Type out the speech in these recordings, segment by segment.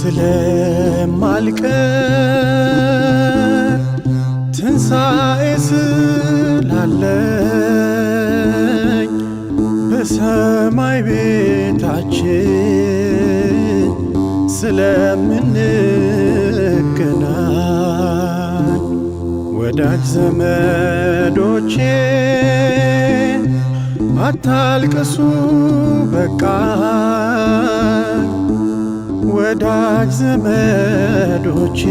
ስለማልቀር ትንሣኤ ስላለኝ በሰማይ ቤታችን ስለምንገናኝ ወዳጅ ዘመዶቼ አታልቅሱ በቃ ወዳጅ ዘመዶቼ።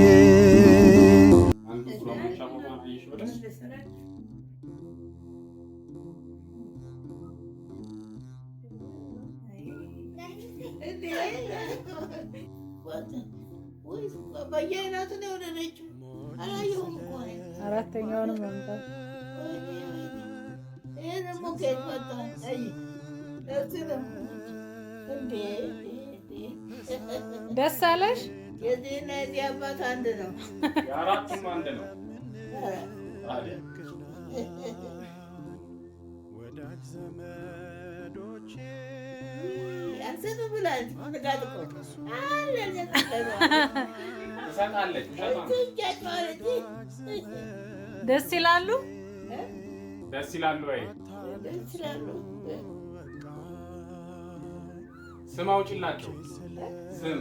አራተኛውንም መምጣት ደስ አለሽ? የዚህና የዚህ አባት አንድ ነው። የአራቱም አንድ ነው። ደስ ይላሉ። ደስ ይላሉ ወይ? ደስ ይላሉ። ስም አውጪላቸው። ስም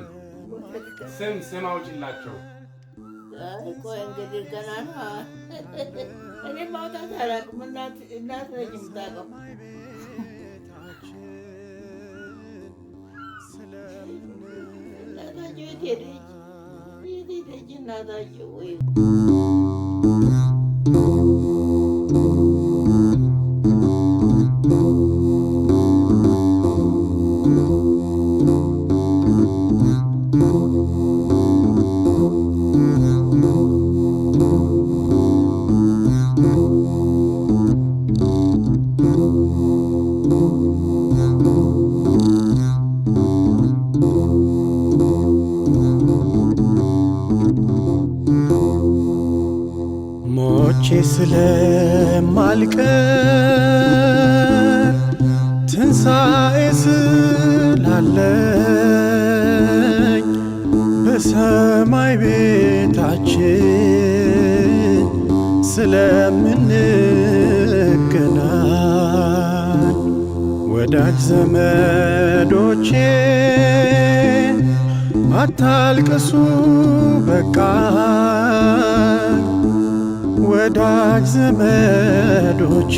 ስም ስም አውጪላቸው። ቆይ እንግዲህ ገና ነው። እኔ ማውጣት አላውቅም። እናት ነች የምታውቀው። እናታቸው የት ሄደች? የት ሄደች እናታቸው? ወይ ሞቼ ስለማልቀር ትንሣኤ ስላለኝ በሰማይ ቤታችን ስለምንገናኝ ወዳጅ ዘመዶቼ አታልቅሱ በቃ ወዳጅ ዘመዶቼ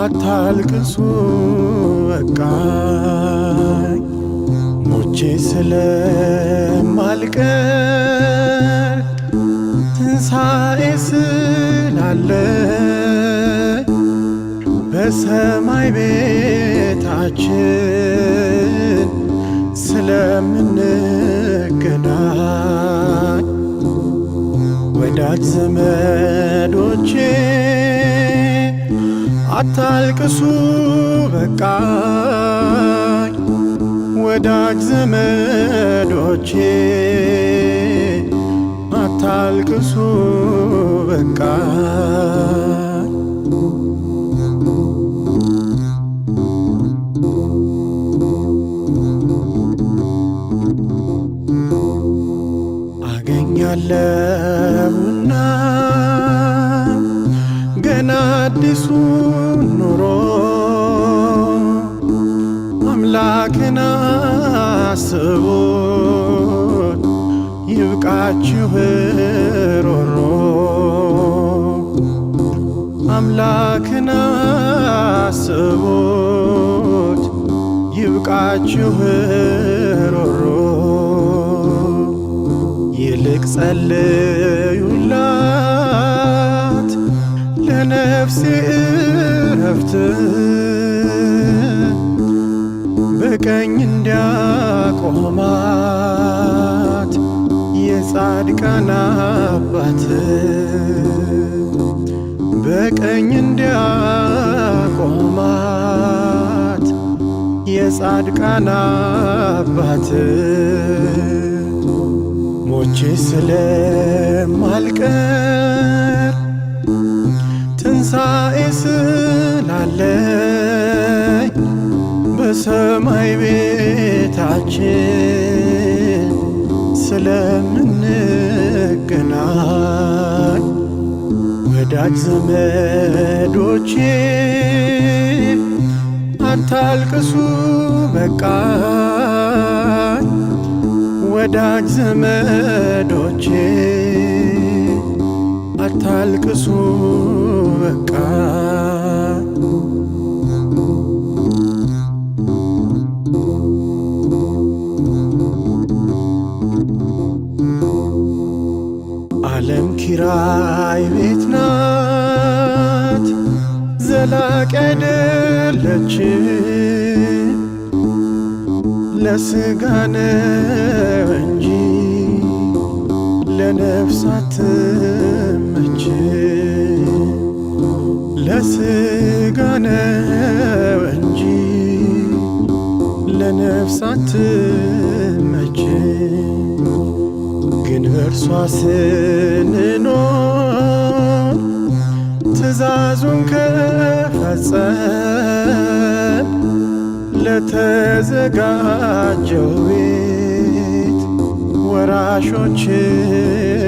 አታልቅሱ በቃኝ ሞቼ ስለማልቀር ትንሣኤ ስላለ በሰማይ ቤታችን ስለምንገናኝ ወዳጅ ዘመዶቼ አታልቅሱ በቃኝ ወዳጅ ዘመዶቼ አታልቅሱ በቃኝ። አገኛለሁና ገና አዲሱ ኑሮ አምላክን አስቡት ይብቃችሁ ሮሮ አምላክን አስቡት ይብቃችሁ ሮሮ ይልቅ ጸልዩላት ለነፍሴ እረፍት በቀኝ እንዲያቆማት የጻድቃን አባት በቀኝ እንዲያቆማት የጻድቃን አባት ሞቼ ስለማልቀር ትንሣኤ ስላለኝ በሰማይ ቤታችን ስለምንገናኝ ወዳጅ ዘመዶቼ አታልቅሱ በቃኝ፣ ወዳጅ ዘመዶቼ አታልቅሱ በቃኝ። ዓለም ኪራይ ቤት ናት፣ ዘላቂ አይደለች። ለስጋ ነው እንጂ ለነፍስ አትመች። ለስጋ ነው እንጂ ለነፍስ አትመች። ግን በእርሷ ስንኖር ትእዛዙን ከፈጸም ለተዘጋጀው ቤት ወራሾች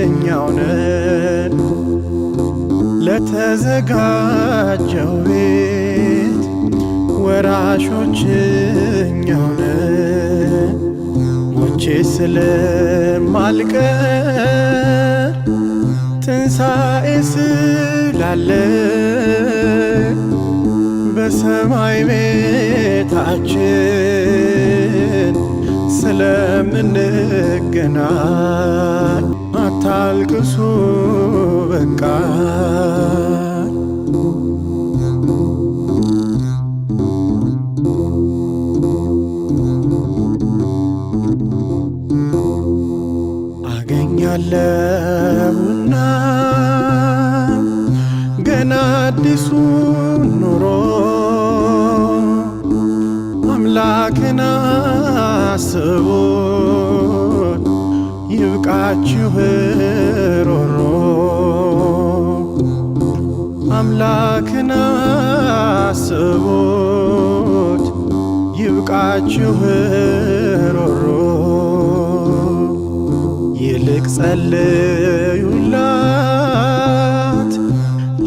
እኛው ነን። ለተዘጋጀው ቤት ወራሾች እኛው ነን። ሞቼ ስለማልቀር ትንሣኤ ስላለ በሰማይ ቤታችን ስለምንገናኝ አታልቅሱ በቃ። አገኛለሁና ገና አዲሱ ኑሮ አምላክን አስቡት ይብቃችሁ ሮሮ፣ አምላክን አስቡት ይብቃችሁ ሮሮ፣ ይልቅ ጸልዩላት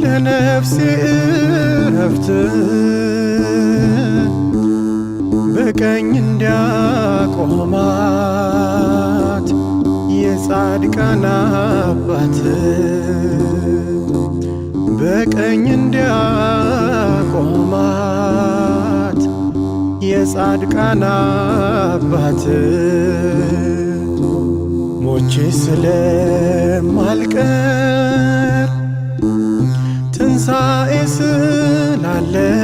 ለነፍሴ እረፍት በቀኝ እንዲያቆማት የጻድቃን አባት፣ በቀኝ እንዲያቆማት የጻድቃን አባት። ሞቼ ስለማልቀር ትንሣኤ ስላለኝ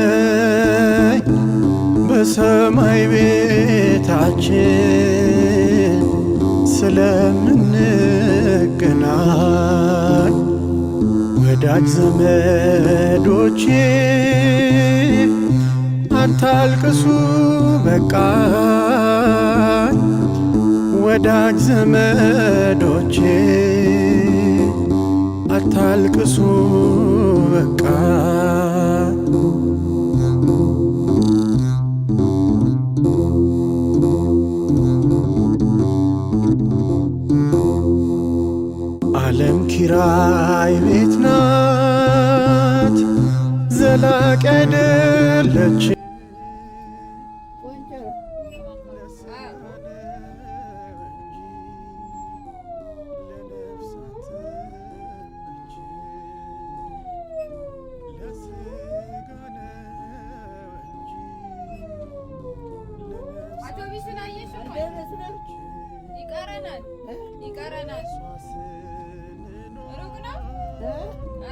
በሰማይ ቤታችን ስለምንገናኝ ወዳጅ ዘመዶቼ አታልቅሱ በቃኝ፣ ወዳጅ ዘመዶቼ አታልቅሱ በቃኝ። ዓለም ኪራይ ቤት ናት፣ ዘላቂ አይደለች። ቆንጆ ነው። አውቶቡሱን አየሽው? አልደረስንም። ይቀረናል፣ ይቀረናል። ሩቅ ነው፣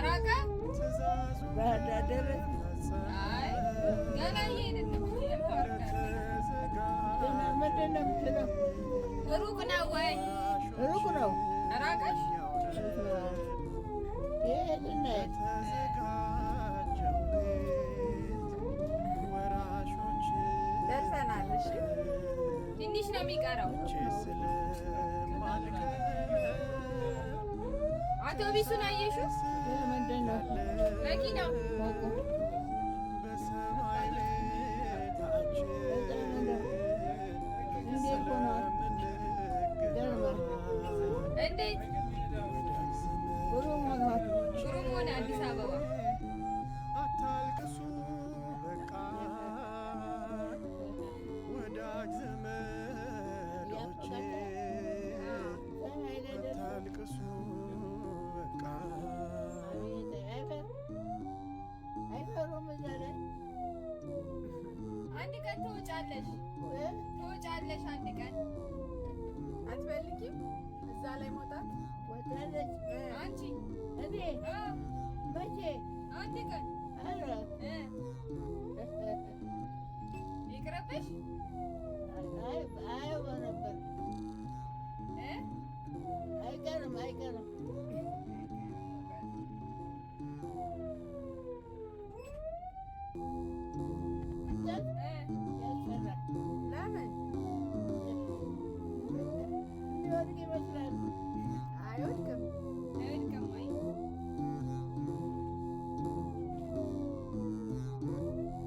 ራቀ። ባህር ዳር ደረስን። አይ ገና እየሄድን ነው። ምንድን ነው የምትለው? ሩቅ ነው ወይ? ሩቅ ነው። ራቀሽ? የሄድን ነው። ደርሰናል። እሺ ትንሽ ነው የሚቀረው። አውቶቡሱን አየሽው? ምንድን ነው? መኪናው ፎቁ። እዛ እንዴት ግሩም ሆኗል። ግሩም ሆነ አዲስ አበባ። አታልቅሱ በቃ ወዳጅ ዘመዶቼ ሰማይ ላይ ደርሶ አታልቅሱ በቃ አቤት፣ አይፈሩም እዛ ላይ። አንድ ቀን ትወጫለሽ እ? ትወጫለሽ አንድ ቀን። አትፈልጊም እዛ ላይ መውጣት? ወጣለች። አንቺ እኔ እ መቼ? አንድ ቀን። ኧረ እ ይቅርብሽ። አይ አየው ነበር። እ አይቀርም አይቀርም። እ ያስፈራል። ለምን የሚወድቅ ይመስላል። አይወድቅም? አይወድቅም ወይ?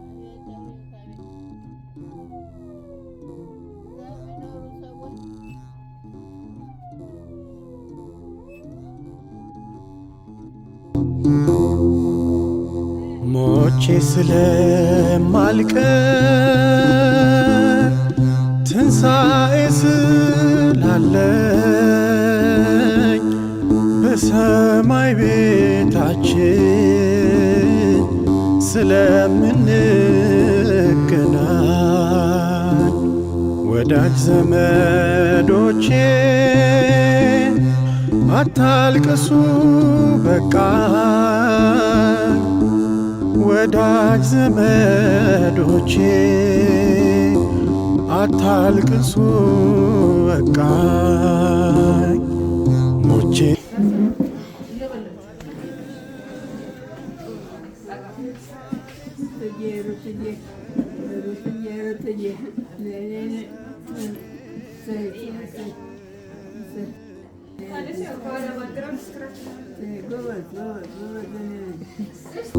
አቤት አቤት አቤት። እዛ የሚኖሩ ሰዎች ሞቼ ስለማልቀር ትንሣኤ ስላለኝ በሰማይ ቤታችን ስለምንገናኝ ወዳጅ ዘመዶቼ አታልቅሱ በቃ ወዳጅ ዘመዶቼ አታልቅሱ በቃ ሞቼ ሩትዬ ሩትዬ ሩትዬ ሩትዬ እሰይ እሰይ እሰይ። ጎበዝ ጎበዝ ጎበዝ የኔ ልጅ።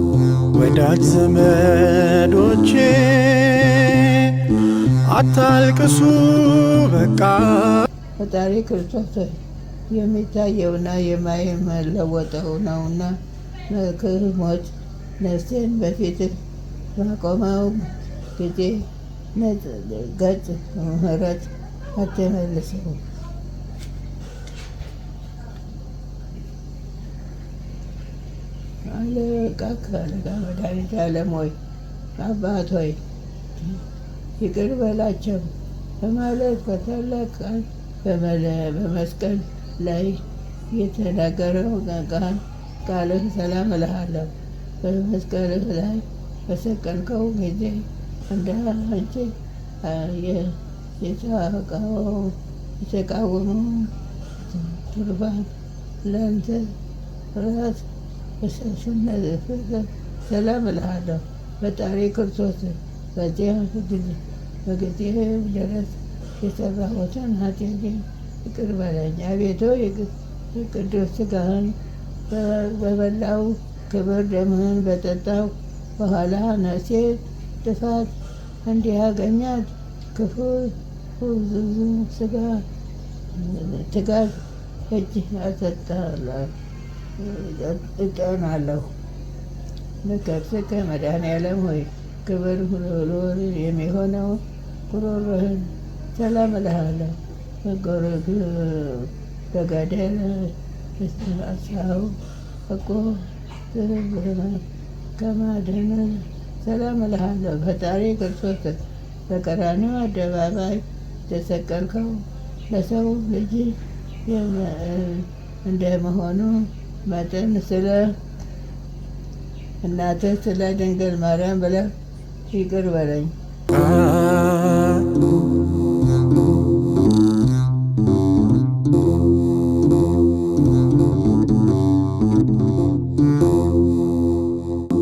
ወዳጅ ዘመዶቼ አታልቅሱ በቃ ፈጣሪ ክርስቶስ ሆይ የሚታየውና የማይለወጠው ነውና መልክህ ሞት ነፍሴን በፊትህ ባቆመው ጊዜ ገጽ ምሕረት አትመልሰው። አለቃ ከአለቃ መድኃኒተ ዓለም ሆይ አባት ሆይ ይቅር በላቸው በማለት በታላቅ ቃል በመስቀል ላይ የተናገረው ቃል ቃልህ ሰላም እልሃለሁ። በመስቀልህ ላይ በሰቀልከው ጊዜ እንደ አንቺ የተቃወመውን ቱርባን ለአንተ ራስ ሰላም እልሃለሁ። ፈጣሪ ክርስቶስ በዚያ በጊዜ ድረስ የሰራሁትን ኃጢአቴን ይቅር በለኝ። አቤቱ ቅዱስ ሥጋህን በበላው ክብር ደምህን በጠጣው በኋላ ነፍሴ ጥፋት እንዲያገኛት ክፉ ስጋ ትጋት እጅ እጠናለሁ። በከርስከ መድኃኔዓለም ሆይ ክብር ልዑል የሚሆነው ጉሮሮህን ሰላም እልሃለሁ። በገደል አሳው እኮ ከማድን ሰላም እልሃለሁ። ፈጣሪ ክርስቶስ በቀራንዮ አደባባይ የተሰቀልከው ለሰው ልጅ እንደመሆኑ መጠን ስለ እናትህ ስለ ድንግል ማርያም ብለህ ይቅር በለኝ።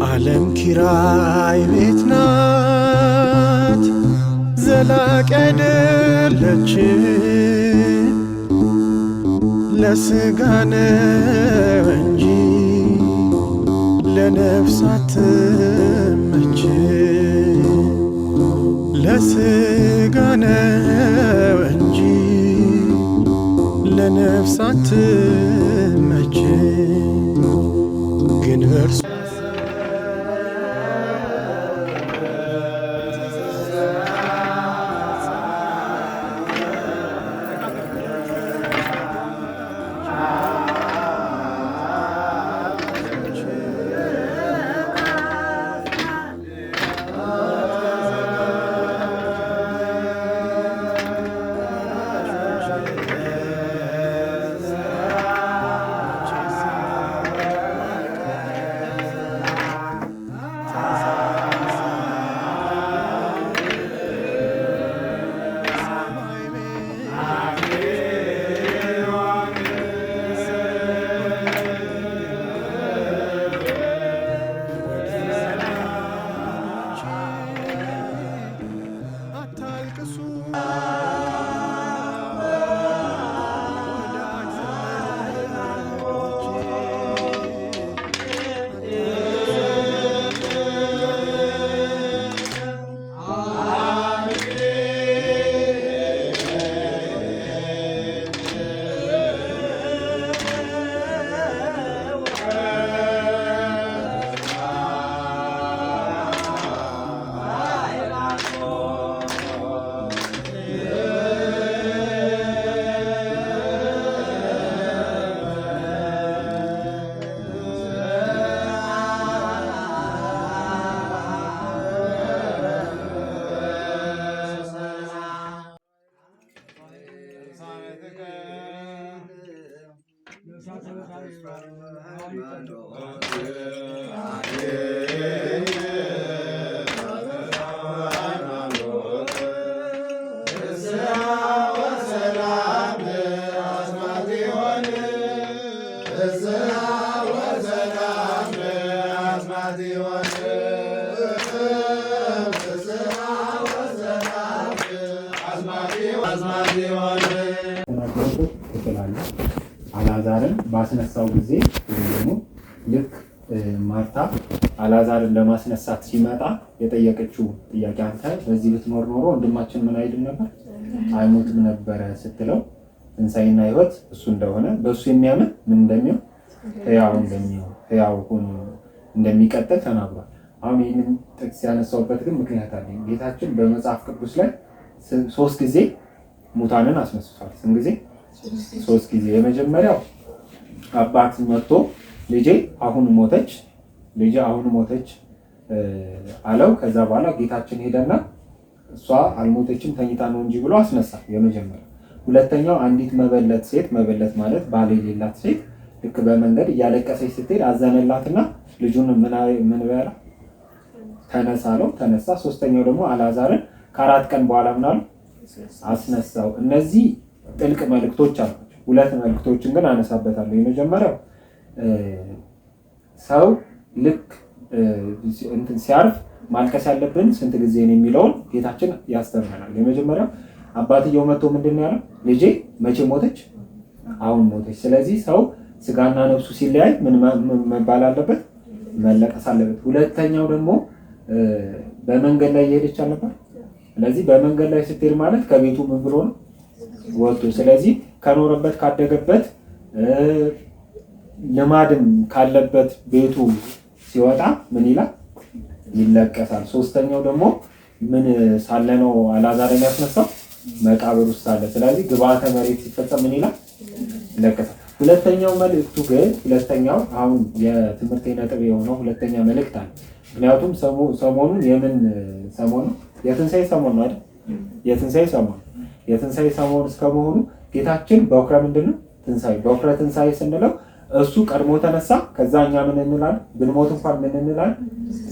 ዓለም ኪራይ ቤት ናት፣ ዘላቂ አይደለች። ለስጋ ነው እንጂ ለነፍስ አትመች። ለስጋ ነው እንጂ ለነፍስ አትመች ግን በእርሱ አታልቅሱ ወዳጅ ዘመዶቼ። የተናገረበት ክፍል አለ። አልዓዛርን ባስነሳው ጊዜ ወይም ደግሞ ልክ ማርታ አልዓዛርን ለማስነሳት ሲመጣ የጠየቀችው ጥያቄ አንተ በዚህ ብትኖር ኖሮ ወንድማችን ምን አይልም ነበር አይሞትም ነበረ ስትለው ትንሣኤና ሕይወት እሱ እንደሆነ በእሱ የሚያምን ምን እንደሚሆን ሕያው እንደሚሆን ሕያው ሆኖ እንደሚቀጥል ተናግሯል። አሁን ይህንን ጥቅስ ያነሳውበት ግን ምክንያት አለኝ። ጌታችን በመጽሐፍ ቅዱስ ላይ ሶስት ጊዜ ሙታንን አስነስቷል። ስንት ጊዜ? ሶስት ጊዜ። የመጀመሪያው አባት መጥቶ ልጄ አሁን ሞተች፣ ልጄ አሁን ሞተች አለው። ከዛ በኋላ ጌታችን ሄደና እሷ አልሞተችም ተኝታ ነው እንጂ ብሎ አስነሳ። የመጀመሪያው። ሁለተኛው አንዲት መበለት ሴት፣ መበለት ማለት ባል የሌላት ሴት ልክ በመንገድ እያለቀሰች ስትሄድ አዘነላትና ልጁን ምን በላ ተነሳ አለው። ተነሳ። ሶስተኛው ደግሞ አልዓዛርን ከ4 ቀን በኋላ ምን አለው አስነሳው። እነዚህ ጥልቅ መልእክቶች አሏቸው። ሁለት መልእክቶችን ግን አነሳበታለሁ። የመጀመሪያው ሰው ልክ እንትን ሲያርፍ ማልቀስ ያለብን ስንት ጊዜ ነው የሚለውን ጌታችን ያስተምረናል። የመጀመሪያው አባትየው መጥቶ ምንድን ነው ያለው? ልጄ መቼ ሞተች? አሁን ሞተች። ስለዚህ ሰው ስጋና ነፍሱ ሲለያይ ምን መባል አለበት? መለቀስ አለበት። ሁለተኛው ደግሞ በመንገድ ላይ እየሄደች አልነበር? ስለዚህ በመንገድ ላይ ስትሄድ ማለት ከቤቱ ምን ብሎ ነው ወጥቶ፣ ስለዚህ ከኖረበት ካደገበት ልማድም ካለበት ቤቱ ሲወጣ ምን ይላል? ይለቀሳል። ሶስተኛው ደግሞ ምን ሳለ ነው አልዓዛርን ያስነሳው? መቃብር ውስጥ ሳለ። ስለዚህ ግብዓተ መሬት ሲፈጸም ምን ይላል? ይለቀሳል። ሁለተኛው መልእክቱ ግን ሁለተኛው አሁን የትምህርት ነጥብ የሆነው ሁለተኛ መልእክት አለ። ምክንያቱም ሰሞኑን የምን ሰሞን ነው? የትንሣኤ ሰሞን ነው አይደል? የትንሣኤ ሰሞን የትንሣኤ ሰሞን እስከመሆኑ ጌታችን በኩረ ምንድን ነው? ትንሣኤ። በኩረ ትንሣኤ ስንለው እሱ ቀድሞ ተነሳ። ከዛ እኛ ምን እንላለን? ብንሞት እንኳን ምን እንላለን?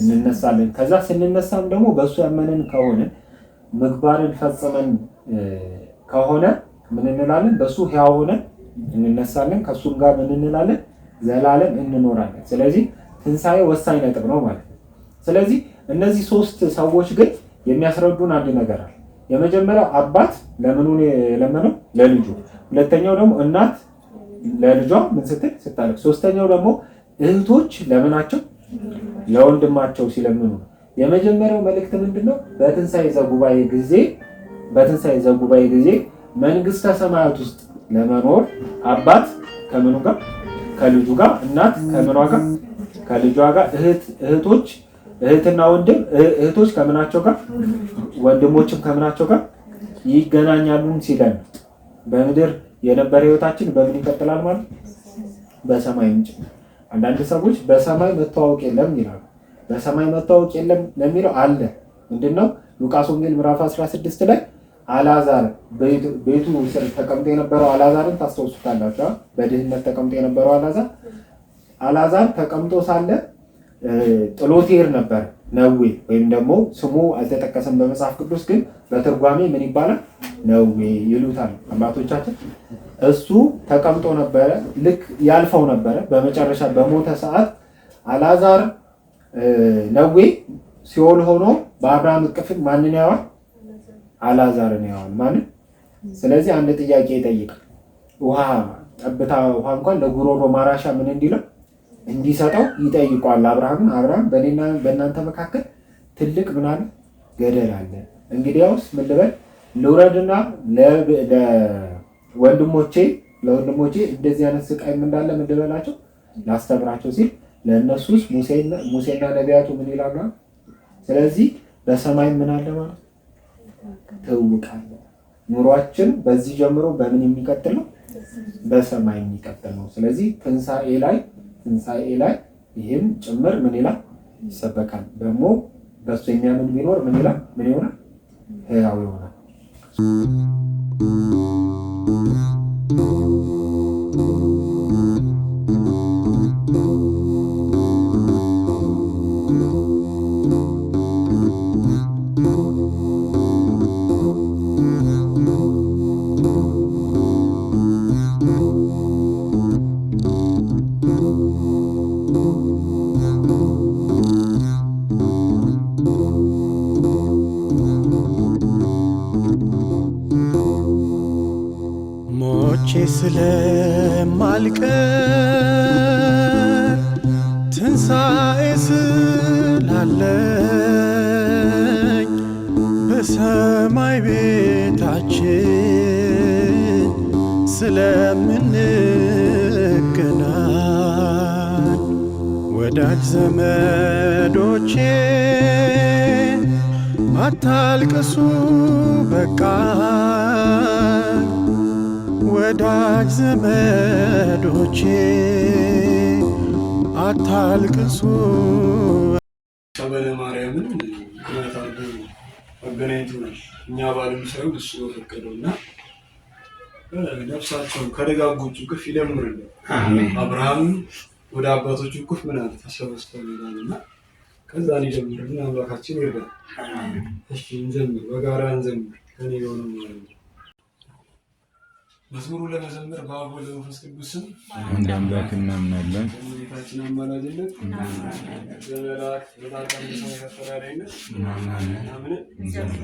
እንነሳለን። ከዛ ስንነሳም ደግሞ በእሱ ያመንን ከሆነ ምግባርን ፈጽመን ከሆነ ምን እንላለን? በእሱ ሕያው ሆነን እንነሳለን። ከእሱም ጋር ምን እንላለን? ዘላለም እንኖራለን። ስለዚህ ትንሣኤ ወሳኝ ነጥብ ነው ማለት ነው። ስለዚህ እነዚህ ሶስት ሰዎች ግን የሚያስረዱን አንድ ነገር አለ። የመጀመሪያው አባት ለምኑ የለመነው? ለልጁ። ሁለተኛው ደግሞ እናት ለልጇ ምን ስትል ስታለቅስ። ሶስተኛው ደግሞ እህቶች ለምናቸው? ለወንድማቸው ሲለምኑ ነው። የመጀመሪያው መልእክት ምንድነው? በትንሣኤ ዘጉባኤ ጊዜ በትንሣኤ ዘጉባኤ ጊዜ መንግስተ ሰማያት ውስጥ ለመኖር አባት ከምኑ ጋር? ከልጁ ጋር፣ እናት ከምኗ ጋር? ከልጇ ጋር፣ እህቶች እህትና ወንድም እህቶች ከምናቸው ጋር፣ ወንድሞችም ከምናቸው ጋር ይገናኛሉ ሲለን በምድር የነበረ ህይወታችን በምን ይቀጥላል ማለት በሰማይ እንጂ። አንዳንድ ሰዎች በሰማይ መተዋወቅ የለም ይላሉ። በሰማይ መተዋወቅ የለም ለሚለው አለ። ምንድነው? ሉቃስ ወንጌል ምዕራፍ 16 ላይ አልዓዛር ቤቱ ስር ተቀምጦ የነበረው አልዓዛርን ታስታውሱታላችሁ። በድህነት ተቀምጦ የነበረው አልዓዛር ተቀምጦ ሳለ ጥሎት ይሄድ ነበር ነዌ፣ ወይም ደግሞ ስሙ አልተጠቀሰም በመጽሐፍ ቅዱስ፣ ግን በትርጓሜ ምን ይባላል? ነዌ ይሉታል አባቶቻችን። እሱ ተቀምጦ ነበረ፣ ልክ ያልፈው ነበረ። በመጨረሻ በሞተ ሰዓት አልዓዛር ነዌ ሲኦል ሆኖ በአብርሃም እቅፍ ማንን ያዋል? አልዓዛርን ያዋል። ማንን? ስለዚህ አንድ ጥያቄ ይጠይቃል። ውሃ ጠብታ ውሃ እንኳን ለጉሮሮ ማራሻ ምን እንዲለው እንዲሰጠው ይጠይቋል አብርሃምን። አብርሃም በእኔና በእናንተ መካከል ትልቅ ምን አለ? ገደል አለ። እንግዲያውስ ምን ልበል? ልውረድና ለወንድሞቼ እንደዚህ አይነት ስቃይም እንዳለ ምን ልበላቸው ላስተምራቸው ሲል ለእነሱስ ሙሴና ነቢያቱ ምን ይላሉ? ስለዚህ በሰማይ ምን አለ ማለት ትውውቅ አለ። ኑሯችን በዚህ ጀምሮ በምን የሚቀጥል ነው? በሰማይ የሚቀጥል ነው። ስለዚህ ትንሣኤ ላይ ይህም ጭምር ምን ይላል? ይሰበካል። ደግሞ በእሱ የሚያምን ቢኖር ምን ይላል? ምን ይሆናል? ሕያው ይሆናል። ሞቼ ስለማልቀር ትንሣኤ ስላለኝ በሰማይ ቤታችን ስለምንገናኝ ወዳጅ ዘመዶቼ አታልቅሱ በቃ ወዳጅ ዘመዶቼ አታልቅሱ። ጸበለ ማርያምን ምክንያት አድርጎ አገናኝቶናል። እኛ ባለም ሳይሆን እሱ በፈቀደው እና ነፍሳቸውን ከደጋጎቹ እቅፍ ይደምርልን። አብርሃም ወደ አባቶቹ እቅፍ ምን አለ ተሰበሰበ ይላል እና ከዛ ይደምርልን፣ አምላካችን ይርዳል። እሺ እንዘምር፣ በጋራ እንዘምር። ከኔ የሆነ ማለት ነው። መዝሙሩ ለመዘመር በአብ ወወልድ ወመንፈስ ቅዱስ ስም አንድ አምላክ እናምናለን። በእመቤታችን አማላጅነት በመላእክት በጻድቃን በሰማዕታት ተራዳኢነት እናምናለን። አምነን እግዚአብሔር